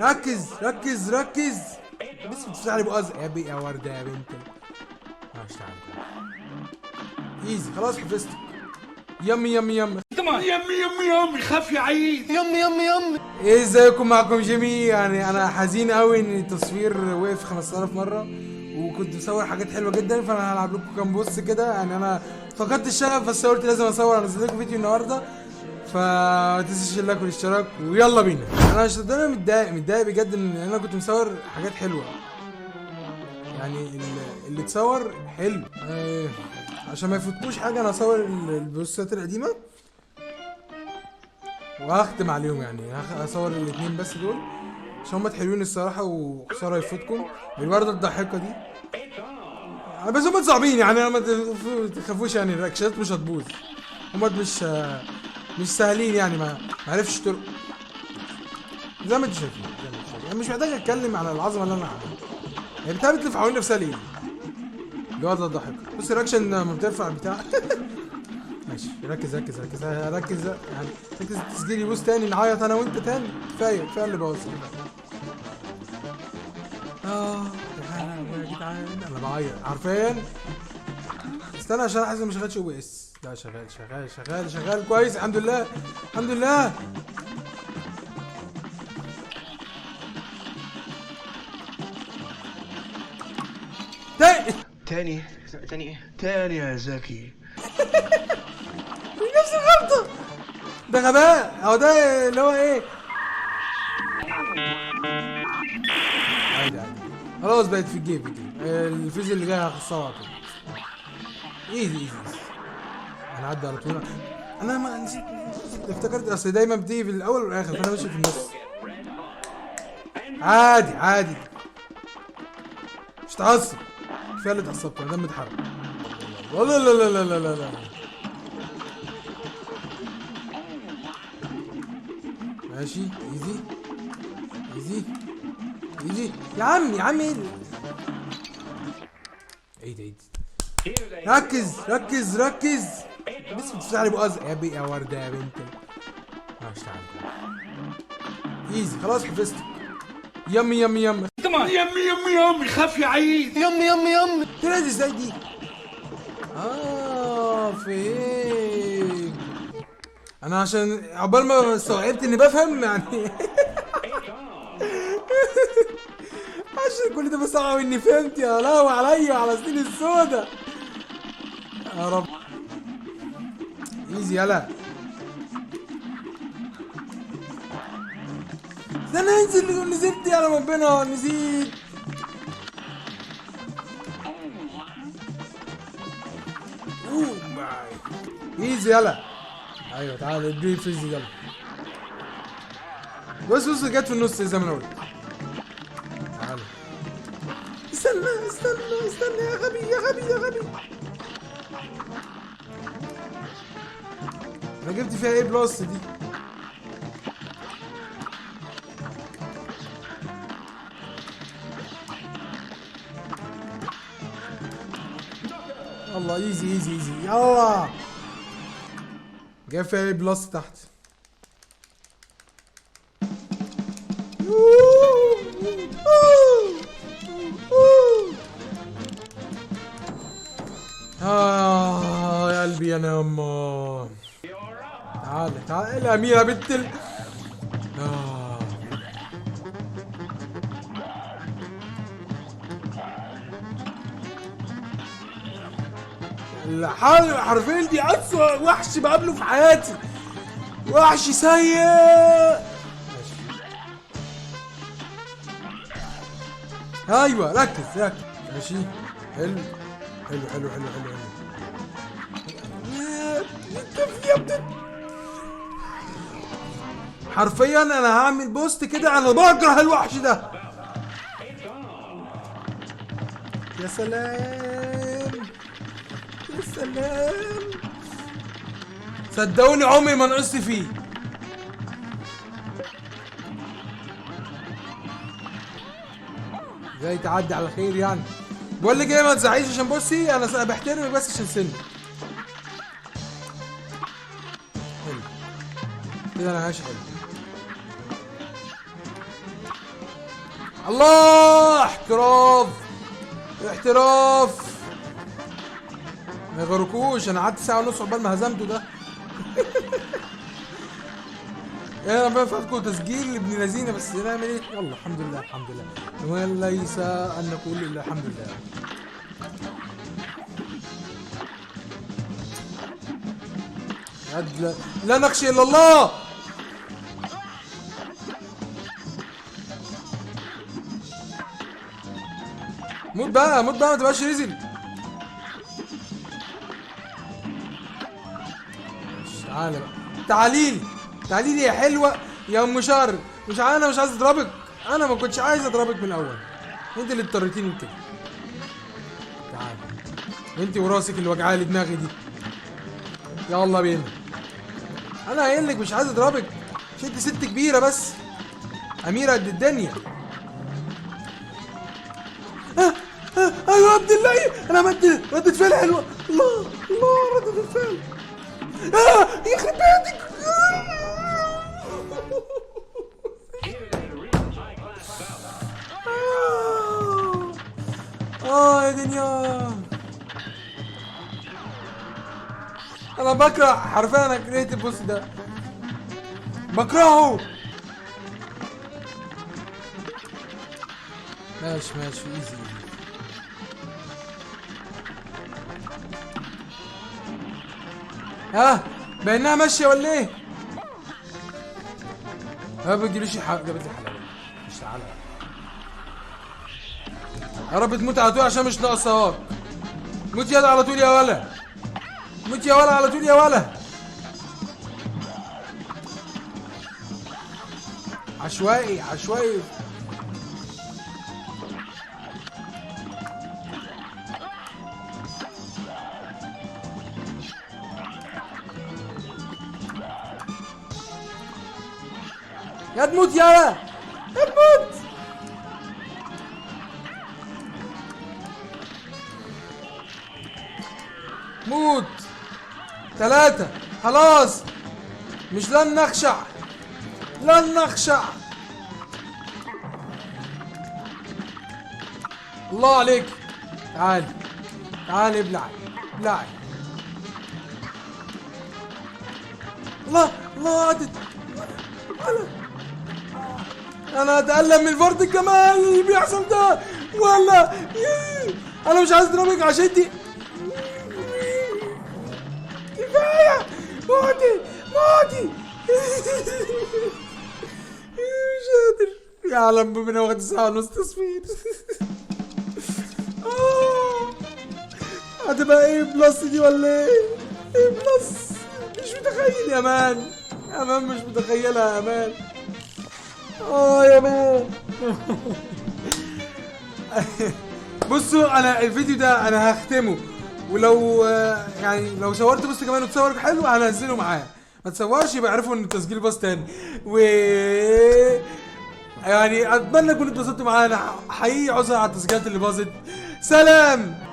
ركز ركز ركز. بس بتفتح لي بقى يا بي يا ورده يا بنت. ماشي تعالى easy، خلاص حفظتك. yummy yummy yummy yummy yummy yummy، خاف يا عيد. yummy yummy yummy. ايه ازيكم، معكم جيمي. يعني انا حزين قوي ان التصوير وقف 5000 مرة، وكنت مصور حاجات حلوة جدا، فانا هلعب لكم كام boss كده. يعني انا فقدت الشغف بس قلت لازم اصور، انزل لكم فيديو النهارده. فما تنسوش ال like والاشتراك ويلا بينا. انا مش انا متضايق متضايق بجد ان انا كنت مصور حاجات حلوة، يعني اللي اتصور حلو. عشان ما يفوتكوش حاجة انا هصور البوستات القديمة وهختم عليهم. يعني هصور الاثنين بس دول عشان هم حلوين الصراحة وخسارة يفوتكم. الورده الضاحكه دي بس هم صعبين، يعني ما تخافوش، يعني الرياكشنات مش هتبوظ، هم مش سهلين، يعني ما عرفش طرق زي ما انتوا شايفين. يعني مش محتاج اتكلم على العظمة اللي انا عاملها، يعني بتاع بتلف حوالين نفسها ليه الورده الضاحكه. بص ال reaction لما بترفع بتاع ماشي. ركز ركز ركز ركز، يعني ركز. التسجيل يبوظ تاني، نعيط انا وانت تاني. كفاية كفاية اللي بوظ كده. يا جدعان انا بعيط عارفين. استنى عشان حاسس ما شغالش OBS. لا شغال شغال شغال شغال كويس، الحمد لله الحمد لله. تاني تاني تاني ايه؟ تاني يا زكي. نفس الغلطة، ده غباء او ده اللي هو ايه. عادي عادي خلاص بقت في ال game. في ال game ال phase اللي جاي هخسره على طول. easy easy، هنعدي على طول. انا ما نسيت، افتكرت اصل دايما بتيجي في الاول والاخر، فانا ماشي في النص. عادي عادي، مش تعصب، كفاية اللي اتعصبت، انا دمي اتحرق. لا لا لا لا لا لا لا. ماشي easy easy easy يا عم يا عم. ايه عيد عيد. ركز ركز ركز. بس بتفتح لي بقى يا بي يا ورده يا بنت. ماشي تعالى easy، خلاص حفظتك. yummy yummy yummy yummy yummy yummy، خاف يا عيد. yummy yummy yummy. طلعت ازاي دي؟ فين انا؟ عشان عقبال ما استوعبت اني بفهم يعني عشان كل ده بصعب اني فهمت. يا لهوي عليا وعلى سنين السودا يا رب. easy يلا استنى انزل. نزلت يا ربنا، نزيد. oh my easy يلا. ايوه تعالى اديني phase يلا. بص بص جت في النص زي ما انا قلت. تعالى استنى استنى استنى يا غبي يا غبي يا غبي. انا جبت فيها ايه plus دي؟ الله easy easy easy يلا. جاي فيها ايه plus تحت. يا قلبي انا يما. تعالى تعالى الاميرة بنت ال الحال حرفيا دي اسوأ وحش بقابله في حياتي، وحش سيء. ماشي ايوه ركز ركز. ماشي حلو حلو حلو حلو حلو حلو. حرفيا انا هعمل post كده، انا بكره الوحش ده. يا سلام يا سلام، صدقوني عمري ما نقصت فيه. ازاي تعدي على خير يعني. بقول لك ايه، ما تزعقيش عشان بصي انا بحترمك بس عشان سنك. حلو كده انا ماشي حلو. الله، احتراف احتراف، ما يغركوش. انا قعدت ساعة ونص عقبال ما هزمته ده. انا بقى فاتكم تسجيل ابن لذينه، بس نعمل ايه؟ يلا الحمد لله الحمد لله، وليس ان نقول الا الحمد لله. لا نخشى الا الله. موت بقى موت بقى، ما تبقاش رزل. تعالى بقى، تعاليلي تعاليلي يا حلوة يا ام شر. مش انا مش عايز اضربك، انا ما كنتش عايز اضربك من الاول، انت اللي اضطريتيني لكده. تعالى انت وراسك اللي وجعالي دماغي دي. يلا بينا. انا قايل لك مش عايز اضربك، مش انت ست كبيرة بس، اميره قد الدنيا. ايوه يا ابن اللعيب، انا عملت ردة فعل حلوة. الله الله، ردة الفعل. يخرب بيتك. يا دنيا، انا بكره حرفيا، انا كرهت ال boss ده، بكرهه. ماشي ماشي، easy. ها بانها ماشية ولا ايه؟ ما بتجيبليش حاجة، جابت لي حلاوة. مش تعالى يا رب تموت على طول عشان مش ناقصاك. موت يلا على طول يا ولا، موت يا ولا على طول يا ولا. عشوائي عشوائي. يا تموت يا ولا، يا تموت. موت. 3 خلاص، مش لن نخشع، لن نخشع. الله عليك. تعال تعال، ابلع ابلع. الله الله، عدت. انا اتألم من فرط الجمال اللي بيحصل ده. ولا انا مش عايز اضربك عشان دي كفاية. موتي موتي. مش قادر يعلم بمن واخد ساعة ونص تصوير. هتبقى ايه plus دي ولا ايه؟ ايه plus؟ مش متخيل يا man، يا man مش متخيلها يا man. يا man. بصوا انا الفيديو ده انا هختمه، ولو يعني لو صورت بص كمان وتصور حلو هنزله معاه، ما تصورش يبقى يعرفوا ان التسجيل باظ تاني. و يعني اتمنى تكونوا اتبسطتوا معانا، حقيقي عذرا على التسجيلات اللي باظت. سلام.